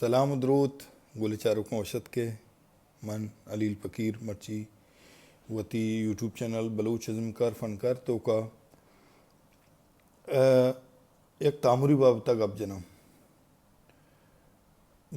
سلام و دروت، گل چاروکاں وش اتکے۔ من علیل فقیر مرچی وتی یوٹیوب چینل بلوچ ازمکار فنکار توکا، ء، یک تامری بابتا گپ جناں۔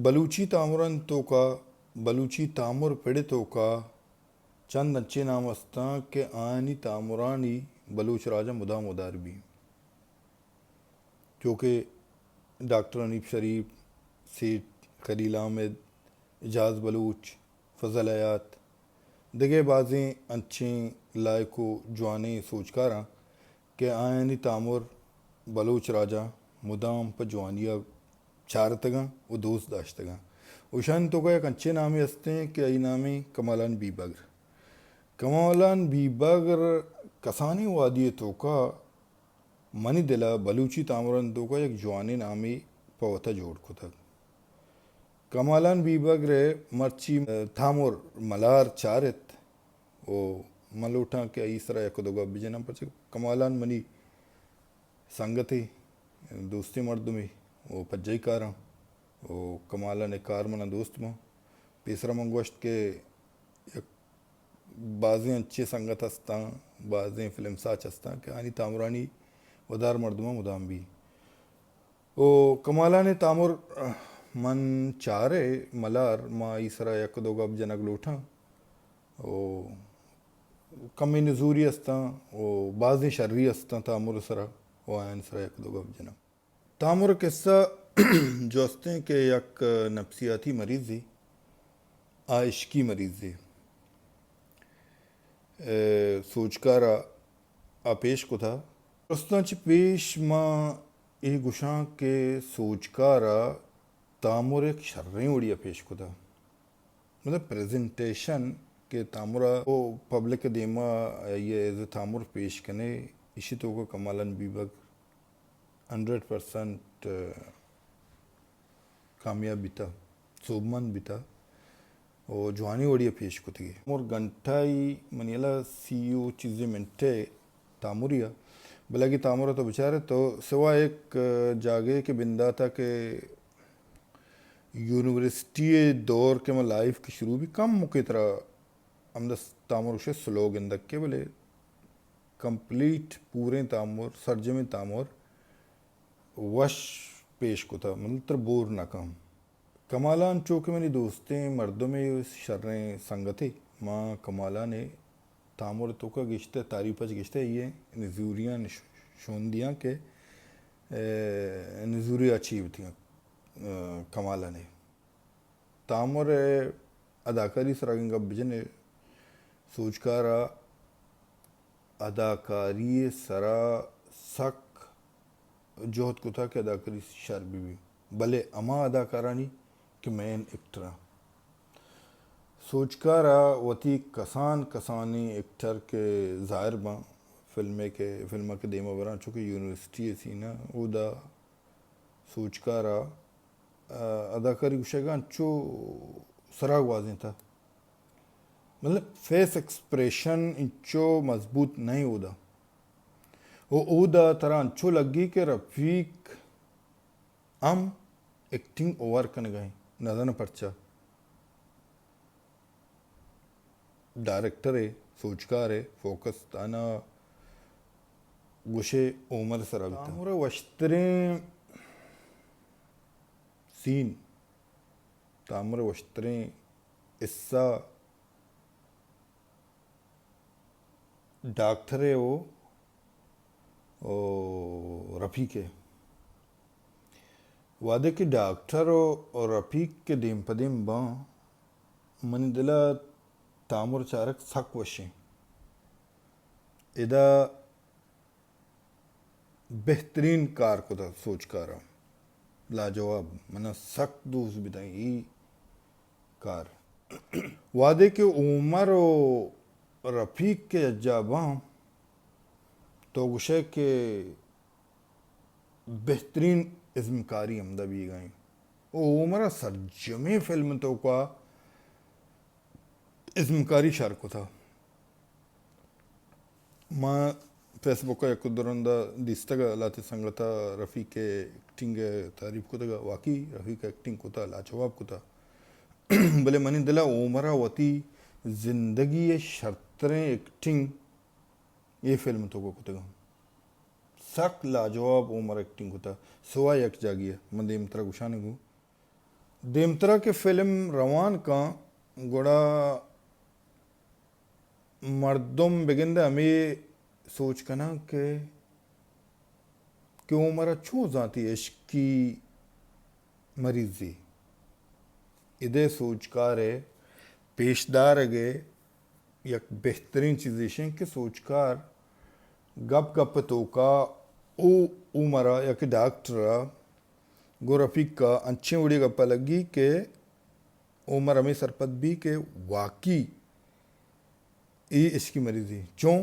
بلوچی تامران توکا، بلوچی تامر پڑ توکا چند انچیں نام استاں کہ آیانی تامرانی بلوچ راجا مدام ودار بی۔ چو کہ ڈاکٹر حنیف شریف، سیٹھ خلیل احمد، اعجاز بلوچ، فضل حیات، دگہ بازیں انچیں لائق و جوانیں سوجکاراں کہ آیانی تامر بلوچ راجا مدام پہ جوانیا چارتگاں و دوست داشتگاں۔ و اشانی توکا یک انچیں نامے استیں کہ آئی نامیں کمالان بیبگر۔ کمالان بیبگر کسانیں وہدی توکا منی دل ء بلوچی تامرانی توکا یک جوانیں نامے پہ وتا جوڑ کتگ۔ کمالان بیبگر ء مرچی تامر ملار چارت و من لوٹاں کہ آئی سرا یک دو گپ بجناں، پرچہ کمالان منی سنگتے، دوستیں مردمے و پجائی کاراں و کمالان ء کار منا دوست باں۔ پیسرا من گوشت کہ یک بازیں انچیں سنگت ہستاں، بازیں فلم ساچ ہستاں کہ آنی تامرانی ودار مردماں مدام بی۔ و کمالان ء تامر من چارے ملار، ما ای سرا یک دو گپ جنگ لوٹاں۔ و کمیں نزوری ہستاں و بازیں شری ہستاں تامر سرا و آیان سرا یک دو گپ جناں۔ تامر ء قصہ جو استیں کہ یک نفسیاتی مریضے، آ عشقی مریضے، ء سوجکار ء آ پیش کتا۔ درستاں چہ پیش ما اے گوشاں کہ سوجکار ء تامر یک شریں وڑی ء پیش کتا۔ مطلب پریزنٹیشن کہ تامر ء او پبلک ء دیما آئی ء ایز اے تامر پیش کنے، ایشی توکا کمالان بیبگر ہنڈریڈ پرسنٹ کامیاب بیتا، سوبمند بیتا و جوانیں وڑی ء پیش کتگی۔ مر گھنٹائی منی ہیالا سی و چیزے منٹے تامری ء، بلے اگہ تامر ء تو بچارے تو سوا ایک جاگہے کہ بنداتا کہ یونیورسٹی ء دور کہ ما لائف کہ شروع بی کم مکے ترا ہمدا تامر گوشے سلو گندگ کے، بلے کمپلیٹ پوریں تامر، سرجمیں تامر وش پیش کتا، مطلب ترا بور نہ کن۔ کمالان چو کہ منی دوستیں مردمے، شریں سنگتے، ما کمالان ء تامر توکا گشتہ تعریف اچ گشتہ، یہ نزوریاں نش-، شون دیاں کہ، اے، نزوری اچھی ہوتی ہیں، اے، کمالان ء۔ تامر ء اداکاری سرا اگن گپ بجنے، سوجکار ء اداکاری ء سرا سک جہد کتا کہ اداکاری شر بہ بی، بلے ہما اداکارانی کہ مین ایکٹر آں۔ سوجکار ء وتی کسان کسانیں ایکٹر کہ ظاہر باں، فلمے کہ، فلم ء کہ دیما براں، چونکہ یونیورسٹی ء سین ء اودا سوجکار ء، ء، اداکاری گوشگ ء انچو سرا گوازینتہ۔ مطلب فیس ایکسپریشن انچو مضبوط نہ ایں اودا۔ و اودا ترا انچو لگی کہ رفیق ہم ایکٹنگ اوور کنگا ایں، نزاناں پرچا۔ ڈائریکٹر ء سوجکار ء فوکس تانا گوشے عمر سرا بیتا۔ تامر ء وشتریں سین، تامر ء وشتریں حصہ ڈاکٹر ء و، و رفیق ء۔ وہدے کہ ڈاکٹر و، و رفیق کہ دیم پہ دیم باں، منی دل ء تامر چارگ سک وشیں۔ ادا بہترین کار کتہ سوجکار ء۔ لاجواب، من ء سک دوست بیتگ اے کار۔ وہدے کہ عمر و رفیق کہ یکجا باں، تو گوشئے کہ بہترین ازمکاری ہمدا بیگا ایں۔ او عمر ء سرجمیں فلم توکا ازمکاری شر کتہ۔ ما فیس بک ءَ یک دو رند ءَ دیستگ ءَ، لہتے سنگت ءَ رفیق ءِ ایکٹنگ ءِ تعریف کتگ ءَ، واقعی رفیق ءَ ایکٹنگ کتہ، لاجواب کتہ۔ بلے منی دل ءَ عمر ءَ وتی زندگی ءِ شرتریں ایکٹنگ اے فلم ءِ توکا کتگ اَنت۔ سک لاجواب عمر ءَ ایکٹنگ کتہ، سوائے یک جاگہے ءَ، من دیمترا گوشاں گوں۔ دیمترا کہ فلم روان کاں، گڑا مردم بگندے ہمے سوچ کناں کہ، کہ عمر ءَ چون زانتی عشقی مریضے۔ ادے سوچکار ءِ پیش دارگ ءِ یک بہترین چیز ایش اِنت کہ سوچکار گپ گپ ءِ توکا او عمر ءَ یا کہ ڈاکٹر ءَ گوں رفیق ءَ انچیں وڑی گپ ءَ لگی کہ عمر ہمے سرپد بی کہ واقعی اے عشقی مریضے۔ چون؟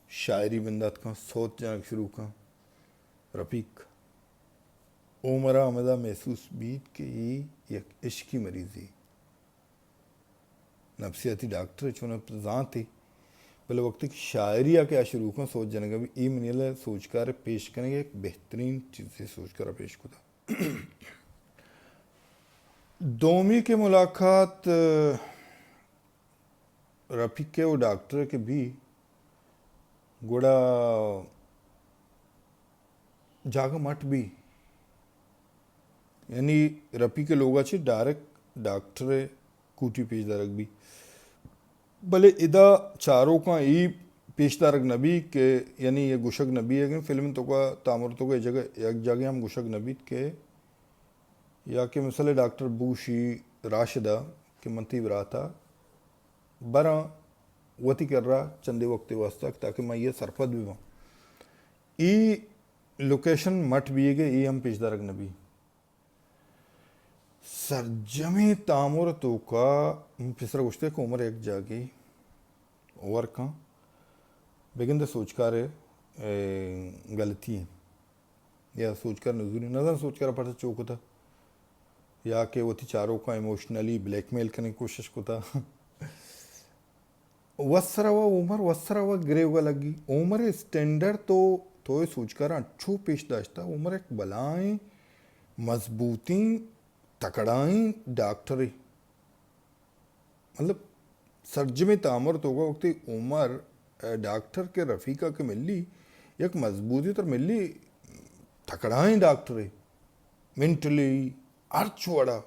شاعری بندات کن، سوت جنگ شروع کن۔ رفیق، عمر ءَ ہمدا محسوس بیت کہ اے یک عشقی مریضے۔ نفسیاتی ڈاکٹرے، چون زانتے، بلے وقتے کہ شاعری ءَ کہ آ شروع کن سوت جنگ ءَ بی، اے منی ہیال ءَ سوچکار ءِ پیش کنگ ءِ یک بہترین چیزے سوچکار ءَ پیش کتہ۔ دومی کہ ملاقات، آ، رفیق ءِ و ڈاکٹر ءِ کہ بی، گڑا جاگہ مٹ بی، یعنی رفیق ءِ لوگ ءَ چہ ڈائریکٹ ڈاکٹر ءِ کوٹی پیش دارگ بی۔ بلے ادا چاروکاں اے پیش دارگ نہ بی کہ، یعنی اے گوشگ نہ بی، اگن فلم ءِ توکا تامر ءِ توکا اے جگہ، یک جاگہ ہم گوشگ نہ بیت کہ یا کہ مثال ڈاکٹر بگوشی راشد ءَ کہ من تئی برات ءَ براں وتی کرا چندے وقتے واسطہ تاکہ من اے سرپد بہ باں۔ اے لوکیشن مٹ بیگ ءَ اے ہم پیش دارگ نہ بی۔ سرجمیں تامر ءِ توکا من پیسرا گوشتگ کہ عمر یک جاگے ورکاں، بگندے سوچکار ءِ، اے، غلطی اِنت یا سوچکار نزوری، نزاناں سوچکار ءَ پرچا چو کتہ یا کہ وتی چاروکاں ایموشنلی بلیک میل کنگ ءِ کوشش کتہ۔ وسرا و عمر، وسرا و گریوگا لگی۔ عمر ءِ اسٹینڈرڈ تو، تو اے سوچکاراں چو پیش داشتہ۔ عمر یک بلائیں، مضبوطیں، تکڑائیں ڈاکٹرے۔ مطلب، سرجمیں تامر ءِ توکا وقتی عمر، اے، ڈاکٹر کہ رفیق ءَ کہ ملی، یک مضبوطی تر ملی، تکڑائیں ڈاکٹرے، مینٹلی ہرچ وڑا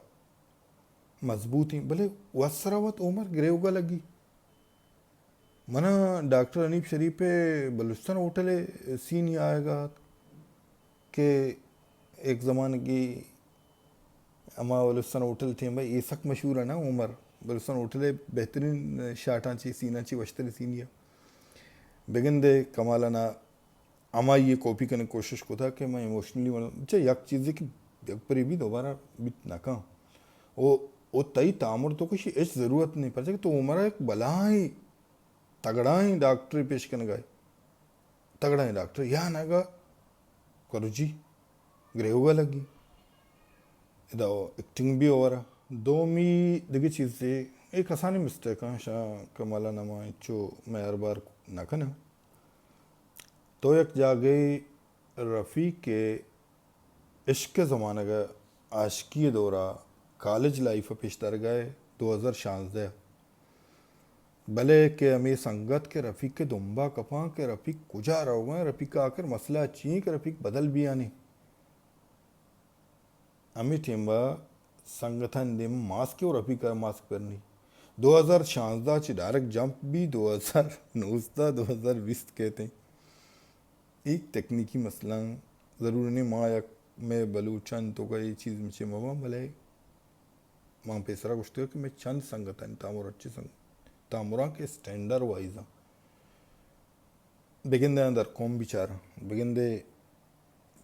مضبوطیں، بلے وسرا وت عمر گریوگا لگی۔ منا ڈاکٹر حنیف شریف ءِ بلوچستان ہوٹل ءِ سین یاد آیگ ءَ ات کہ یک زمانگے ہما بلوچستان ہوٹل ٹیم ءَ اے سک مشہور اِنت نا عمر، بلوچستان ہوٹل ءِ بہترین شاٹاں چی، سیناں چی وشتریں سین یا۔ بگندے کمال ءَ نا ہمائی ءَ کاپی کنگ ءِ کوشش کتہ کہ من ایموشنلی من، اچھا، یک چیزے کہ یک بری بی دوبارہ بیت نہ کن۔ او، او تئی تامر ءِ توکا ایشی ہچ ضرورت نہ اِنت، پرچا کہ تو عمر ءَ یک بلائیں تگڑائیں ڈاکٹرے پیش کنگ ءَ ئے۔ تگڑائیں ڈاکٹر یا نگا کرجی گریوگا لگی۔ ادا ایکٹنگ بی اوور ءَ۔ دومی دگہ چیزے، اے کسانیں مسٹیک اِنت، شاں کمال ءَ نا ما انچو معیار بار نہ کناں۔ تو یک جاگہے رفیق ءِ عشق ءِ زمانگ ءَ، عاشقی ءِ دور ءَ، کالج لائف ءَ پیش دارگ ءَ ئے دو ہزار شانزدہ ءَ۔ بلے کہ ہمے سنگت کہ رفیق ءِ دمبا کپاں کہ رفیق کجا روگا اِنت، رفیق ءِ آخر مسئلہ چی اِنت کہ رفیق بدل بیان اِنت۔ ہمے ٹیم ءَ سنگتانی دیم ءَ ماسک ءَ، رفیق ءَ ماسک پر نی۔ دو ہزار شانزدہ چہ ڈائریکٹ جمپ بی دو ہزار نوزدہ، دو ہزار بیست کیت ایں۔ اے تکنیکی مسئلہ اِنت، ضروری نہ اِنت ما یک، مئے بلوچانی توکا اے چیز مچے مہ باں، بلے من پیسرا گوشتگ کہ مئے چند سنگتانی تامر، اچیں سنگ-، تامراں کہ اسٹینڈرڈ وائز اَنت۔ بگندے اندر قوم بی چاراں، بگندے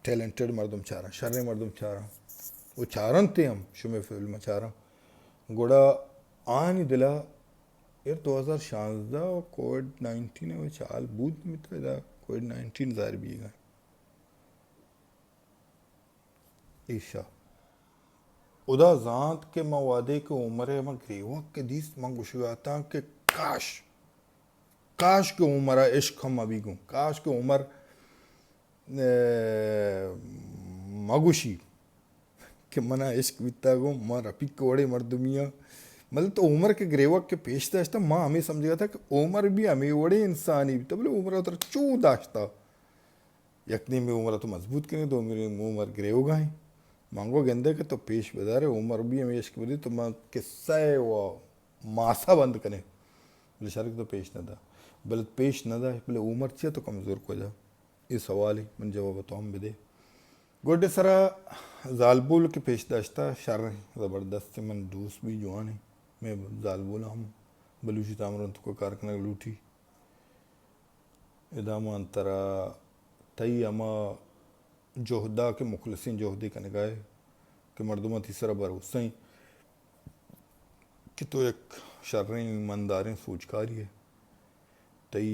ٹیلنٹڈ مردم چاراں، شریں مردم چاراں، و چارنت ہم، شمئے فلم چاراں، گڑا آنی دلا ایر دو ہزار شانزدہ و کووڈ نائنٹین ءِ وچ حال بود، مت ادا کووڈ نائنٹین ظاہر بیگا۔ ایشا ادا زانت کہ من وہدے کہ عمر ءِ من گریوگ کہ دیست، من گوشگا اتاں کہ کاش کاش کہ عمر ءَ عشق ہم مہ بی گوں، کاش کہ عمر، اے، مہ گوشی کہ منا عشق بیتا گوں، ما رفیق وڑے مردمی آں۔ مطلب تو عمر کہ گریوگ کہ پیش داشتا، ما ہمے سمجھگا تھا کہ عمر بھی ہمے وڑے انسانی بیتا، بلے عمر ءَ ترا چو داشتا۔ یک نیمے عمر ءَ تو مضبوط کنے، دومی نیمے عمر گریوگا ہیں۔ مانگو گندے کہ تو پیش بدارے، عمر بھی ہمے عشق بدی، تو ما قصہ و ماسا بند کنے۔ بلے شرک تو پیش نہ دا۔ بلے پیش نہ دا، بلے عمر چیا تو کمزور کو جا؟ اے سوالے، من جواب تو ہم بدے۔ گڈ سرا زالبول کہ پیش داشتا، شر زبردست، من دوست بھی جوان ہیں۔ میں زالبول ہم بلوچی تامران تو کو کار کنگ لوٹی۔ ادا ما ترا تئی ہما جہدا کہ مخلصیں جہدے کنگا ئے کہ مردماں تئی سرا بھروسہ ایں کہ تو یک شریں ایمانداریں سوجکاری ئے، تئی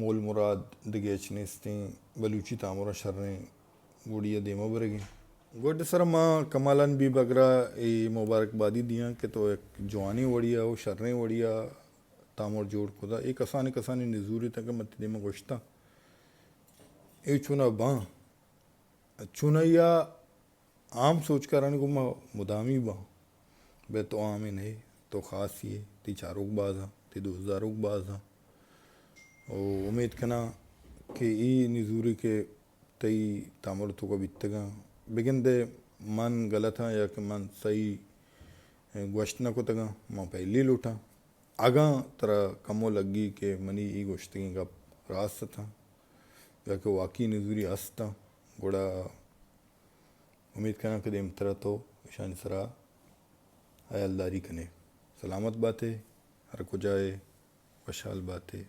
مول مراد دگہ ہچ نیستیں، بلوچی تامرا شریں وڑی ءَ دیما برگیں۔ گڈ سر ما کمالان بیبگر ءَ اے مبارکبادی دیاں کہ تو یک جوانیں وڑی ءَ و شریں وڑی ءَ تامر جوڑ کتا۔ اے کسانیں کسانیں نزوری تاں کہ من تئی دیما گوشتاں۔ اے چونا باں، چونائی ءَ عام سوچکارانی گوما مدامی باں، بلے تو عامے نہ ئے، تو خاصی ئے، تئی چاروک باز آں، تئی دوستداروک باز آں۔ و امیت کناں کہ اے نزوری کہ تئی تامر توکا بیتگاں، بگندے من غلط آں یا کہ من صحیح گوشت نہ کتگاں، من پہلی لوٹاں۔ اگاں ترا کمو لگی کہ منی اے گوشتگیں گپ راست اتاں یا کہ واقعی نزوری است آں، گڑا امیت کناں کہ دیمترا تو ایشانی سرا ہیالداری کنے۔ سلامت باتے، ہر کجا ئے وشحال باتے۔